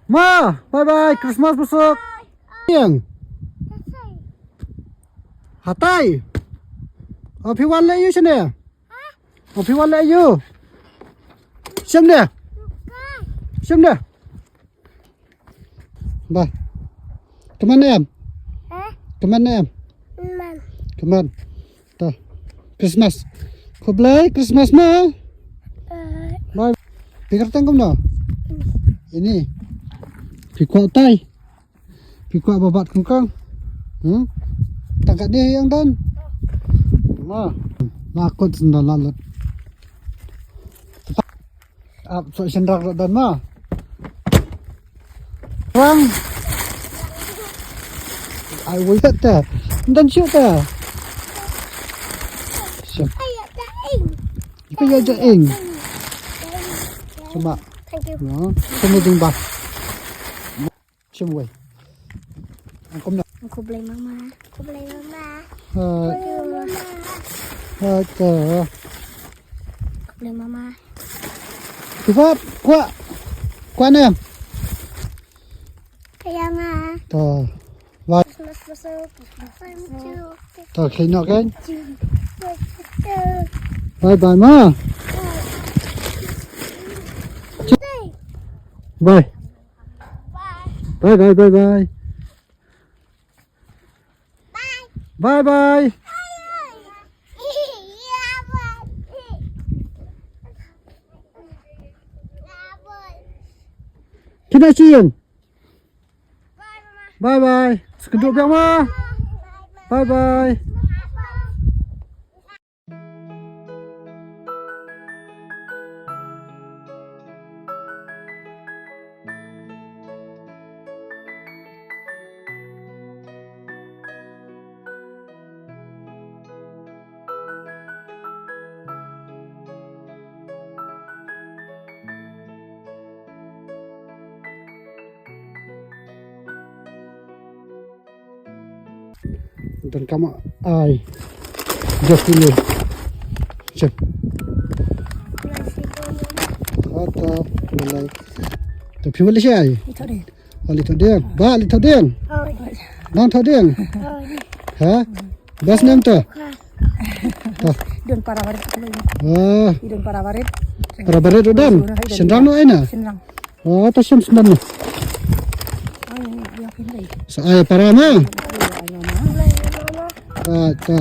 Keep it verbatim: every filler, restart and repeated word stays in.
Ma, bye bye, Christmas masuk. Yang. Hatai. O phi wan leh ïa u shane. O phi wan leh ïa u. Shim ne. Shim ne. Bye. Kmen em. Kmen em. Kmen. To. Christmas. Khublei Christmas ma. Bye. Phi kyrteng kumno? Ini. Phi kwah tai. Phi kwah ba bat kongkong. Hmm? Tang katne ïa nga don. Ma. Ma kut sendal lalut. Ap sok shynrang don ma. Wang. Ai wei ta. Don shu ta. Shu. Ipa ïa ja ing. Cuma. Thank you. No. Cuma jing ba. Shim wei. Ang kum na. Khublei mama. Khublei mama. Ha. Khublei mama. Ha ka. Khublei mama. Tibap kwa. Kwa ne. Kaya ma. Ta. Bye. Christmas masuk. Christmas masuk. Ta kino kan. Bye bye ma. Bye. Bye bye bye bye. Bye bye. Kina chieng. Bye bye. Skaduk biang ma. Bye bye. Dan kama ai. Just ini. Cep. Ata, mulai. Tapi boleh sih ai. Itu deh. Ali tadeng. Ba ali tadeng. Nang tadeng. Ha? Bas nem ta. Don para barit. Ah. Don para barit. Para barit don. Senrang no aina. Senrang. Oh, ta sem senrang no. Sa ai para ma. Ah, ta.